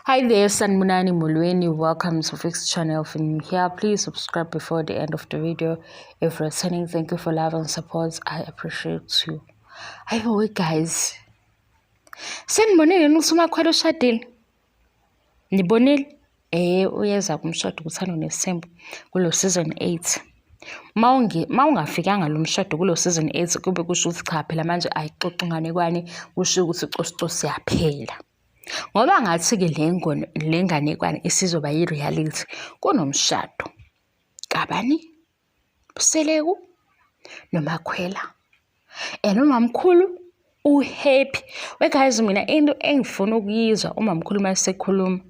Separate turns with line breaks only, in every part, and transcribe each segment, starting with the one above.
Hi there, Sanibonani Molweni. Welcome to Fix Channel. If you're new here, please subscribe before the end of the video. If returning, thank you for love and support. I appreciate you. Hayibo guys. Senibonile ukuthi uMakhwela ushadile? Nibonile? Eh uyeza kumshado kuThando Nesithembu kulo season 8. Uma ungafikanga lo mshado kulo season 8 kube kusho ukuthi cha phela manje ayixoxi inganekwane kusho ukuthi cosi siyaphela. Ngoba ngathi-ke le nganekwane isizoba yi-reality kunomshado kabani? Mseleku noMakhwela. And umamkhulu u-happy. We guys mina into engifuna ukuyizwa umamkhulu uma esekhuluma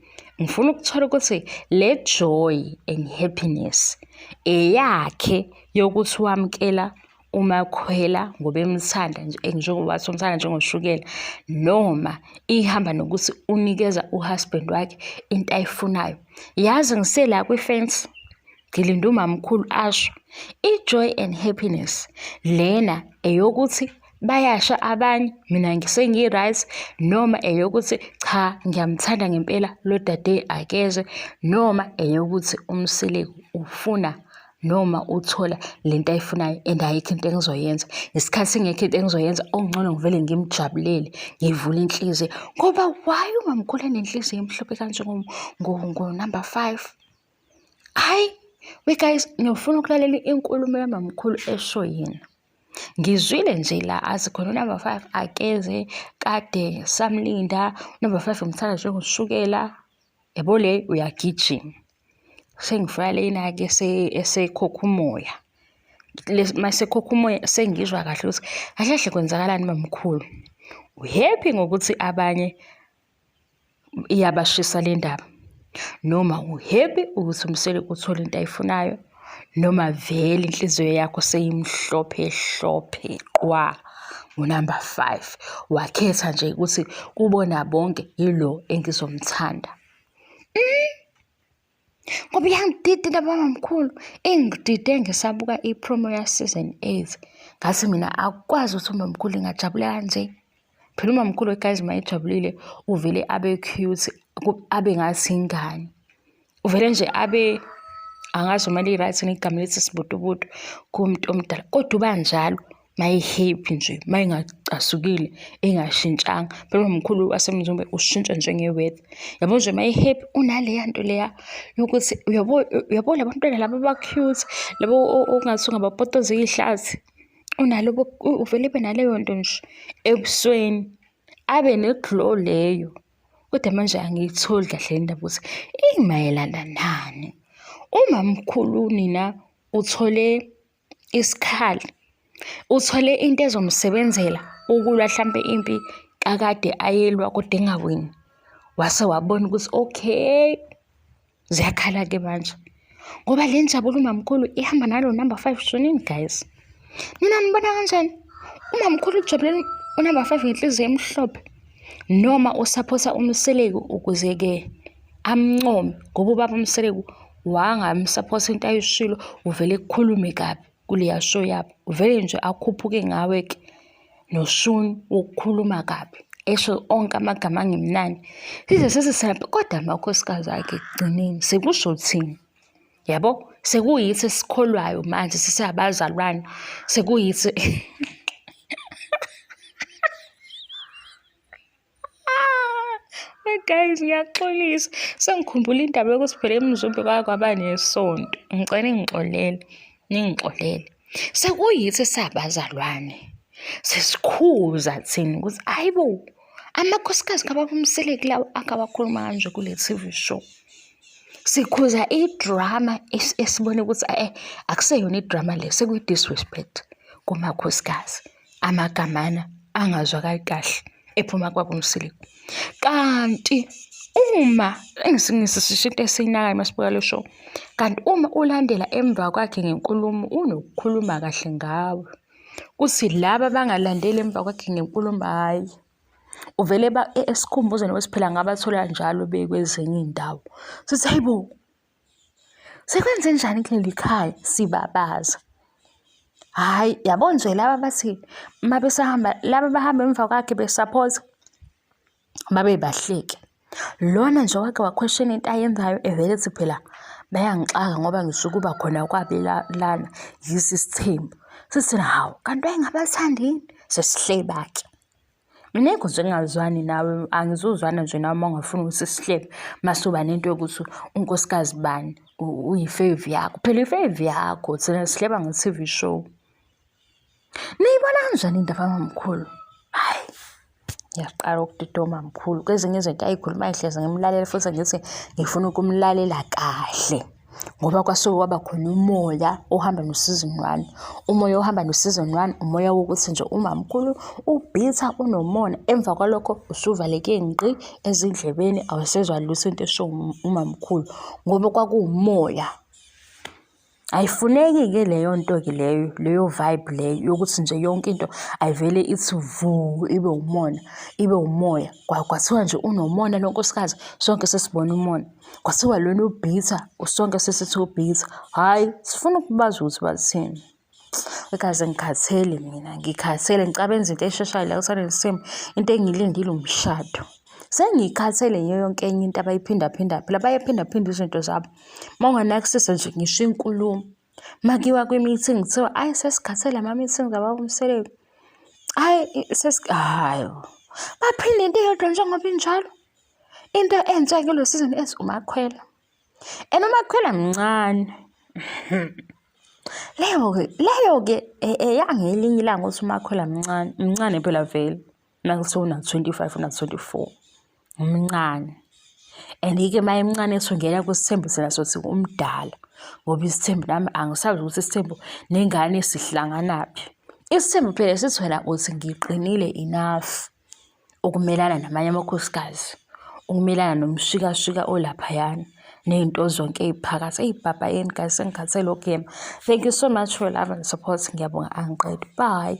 ngifuna ukuthola ukuthi le joy and happiness eyakhe yokuthi wamukela uMakhwela ngoba emthanda nje njengoba wathi umthanda njengoshukela noma ihamba nokuthi unikeza uhusband wakhe into ayifunayo. Yazi ngisela kwi-fence ngilinde umamkhulu asho i-joy and happiness lena eyokuthi bayasha abanye mina ngisengi-right noma eyokuthi cha ngiyamthanda ngempela lo dade akeze noma eyokuthi uMseleku ufuna noma uthola lento ayifunayo and ayikho into engizoyenza ngesikhathi ingekho into engizoyenza okungcono ngivele ngimjabulele ngivule inhliziyo ngoba why umamkhulu enenhliziyo emhlophe kanje ngo-number 5. Hhayi, we guys ngiyofuna ukulalela inkulumo yamamkhulu esho yena. Ngizwile nje la athi khona unumber 5 akeze kade samlinda, unumber 5 ngimthanda njengoshukela. Yabo le uyagijima. Sengifika lena-ke esekhokha umoya. Masekhokha umoya sengizwa kahle ukuthi kahle kahle kwenzakalani mamkhulu. U-happy ngokuthi abanye iyabashisa le ndaba noma u-happy ukuthi uMseleku uthole into ayifunayo noma vele inhliziyo yakho seyimhlophe hlophe qwa ngunumber 5 wakhetha nje ukuthi kubona bonke yilo engizomthanda. Ngoba iyangidida indaba kamamkhulu, ingidide ngisabuka i-promo ya-season 8. Ngathi mina akukwazi ukuthi umamkhulu engajabula kanje. Phela umamkhulu guys uma ejabulile uvele abe cute, abe ngathi ingane. Uvele nje abe angazi uma li-right yini igama elithi sibutubutu kumuntu omdala, kodwa uba njalo uma e-happy nje, uma engacasukile, engashintshanga. Phela umamkhulu waseMzumbe ushintsha njenge-weather. Yabo nje uma e-happy unaleya nto leya yokuthi uyabo uyabo laba bantwana laba aba-cute, laba ongathi ungabapotoza ihlathi. Unalo uvele ebe naleyo nto nje ebusweni, abe ne-glow leyo. Kodwa manje angiyitholi kahle le ndaba ukuthi imayelana nani. Umamkhulu nina uthole isikhali, uthole into ezomsebenzela ukulwa hlampe impi kakade ayelwa kodwa engawini. Wase wabona ukuthi okay, ziyakhala-ke manje. Ngoba le njabulo umamkhulu ihamba nalo number 5 shonini guys. Nina nibona kanjani? Umamkhulu ujabulela unumber 5 ngenhliziyo emhlophe noma usaphotha uMseleku ukuze-ke amncome ngoba ubaba uMseleku wangamsaphotha into ayishilo uvele kukhulume kabi kuleya show yabo. Uvele nje akhuphuke ngawe-ke noshuni wokukhuluma kabi esho onke amagama angemnandi. Size sesisambe kodwa amakhosikazi akhe ekugcineni sekusho thina. Yabo sekuyithi esikholwayo manje sisabazalwane sekuyithi guys ngiyaxolisa sengikhumbula indaba yokuthi phela eMzumbe kwake kwaba nesonto. Ngicela ningixolele, ningixolele. Sekuyithi sabazalwane sesikhuza thina ukuthi ayi bo amakhosikazi kababa uMseleku lawa akawakhuluma kanje kule TV show. Sikhuza idrama esibona ukuthi akuseyona idrama le sekuyi-disrespect kumakhosikazi. Amagamana angazwakali kahle ephuma kwabo uMseleku. Kanti uma engisisho into esiyinakayo uma sibuka le show, kanti uma ulandela emva kwakhe ngenkulumo unokukhuluma kahle ngawe. Kuthi laba abangalandeli emva kwakhe ngenkulumo, hhayi uvele esikhumbuze nokuthi phela ngabathola njalo bekwezinye iy'ndawo. Sithi hayi bo, sekwenzenjani kuleli khaya sibabaza. Hhayi yabo nje laba bathi uma besahamba laba abahamba emva kwakhe besaphotha babe bahleke. Lona nje wake wa-question into ayenzayo evele ethi phela bayangixaka ngoba ngisho ukuba khona kwabi lana yisi isithembu. Sithi hawu kanti wayengabathandi yini? Sesihleba-ke. Mina ayikho nje engingazwani nawe, angizuzwana nje nawe uma ungafuni ukuthi sihlebe mase uba nento yokuthi unkosikazi bani uyi-fave yakho. Phela i-fave yakho thina sihleba nge-T_V show. Niyibona kanjani indaba kamamkhulu? Hhayi, ngiyaqala ukudida umamkhulu. Kwezinye izinto ayikhulumayo ngihlezi ngimlalele futhi ngithi ngifuna ukumlalela kahle ngoba kwasuke kwaba khona umoya ohamba no-season one. Umoya ohamba no-season one, umoya wokuthi nje umamkhulu ubhitha unomona. Emva kwalokho usuvaleke ngqi ezindlebeni awusezwa lutho into eshiwo umamkhulu ngoba kwakuwumoya. Ayifuneki-ke leyo nto-ke leyo, leyo vibe leyo yokuthi nje yonke into ayivele ithi vu ibe umona, ibe umoya. Kwathiwa nje unomona lo nkosikazi, sonke sesibona umona. Kwathiwa lona ubhitha, sonke sesithi ubhitha. Hhayi, sifuna ukubazi ukuthi bathini. Igazi ngikhathele mina, ngikhathele ngicela benze into esheshayo la kuSandile Sithembu. Into engiyilindile umshado. Sengikhathele yiyo yonke enye into abayiphindaphindayo. Phela bayaphindaphinda izinto zabo. Uma unganakisisa nje ngisho inkulumo. Uma kuyiwa kwi-meeting kuthiwa ayi sesikhathele ama-meeting kababa uMseleku. Hhayi hhayi bo. Baphinde into eyodwa njengoba injalo. Into entsha kulo season ethi uMakhwela. And uMakhwela mncane. Leyo-ke, leyo-ke eyangelinye ilanga ukuthi uMakhwela mncane, mncane phela vele. Nakuthiwa una-25, una-24, mncane. And-ke uma emncane esongena kwisithembu thina sothi umdala ngoba isithembu nami angisazi ukuthi isithembu nengane sihlanganaphi. Isithembu phela sithi wena uthi ngiqinile enough ukumelana namanye amakhosikazi, ukumelana nomshikashika olaphayana ney'nto zonke ey'phakathi. Eyi baba yini guys, sengikhathele ukuyema. Thank you so much for your love and support. Ngiyabonga angiqedi. Bye.